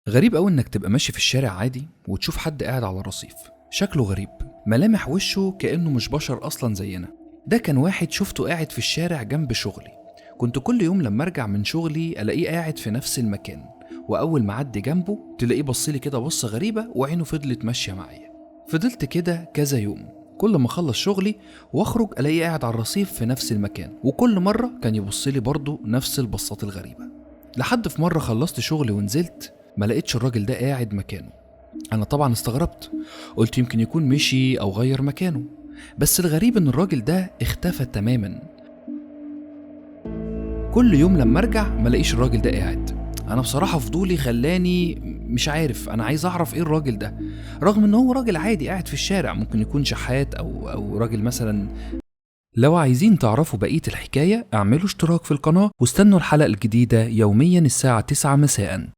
غريب أوي إنك تبقى ماشي في الشارع عادي وتشوف حد قاعد على الرصيف، شكله غريب، ملامح وشه كأنه مش بشر أصلا زينا. ده كان واحد شفته قاعد في الشارع جنب شغلي. كنت كل يوم لما أرجع من شغلي ألاقيه قاعد في نفس المكان، وأول ما أعدي جنبه تلاقيه بصلي كده بصة غريبة وعينه فضلت ماشية معايا. فضلت كده كذا يوم، كل ما أخلص شغلي وأخرج ألاقيه قاعد على الرصيف في نفس المكان، وكل مرة كان يبصلي برضه نفس البصات الغريبة. لحد في مرة خلصت شغلي ونزلت ما لقيتش الراجل ده قاعد مكانه. أنا طبعا استغربت، قلت يمكن يكون مشي أو غير مكانه، بس الغريب إن الراجل ده اختفى تماما. كل يوم لما أرجع ما لقيش الراجل ده قاعد. أنا بصراحة فضولي خلاني مش عارف، أنا عايز أعرف إيه الراجل ده، رغم إن هو راجل عادي قاعد في الشارع، ممكن يكون شحات أو راجل مثلا. لو عايزين تعرفوا بقية الحكاية اعملوا اشتراك في القناة واستنوا الحلقة الجديدة يوميا الساعة 9 مساء.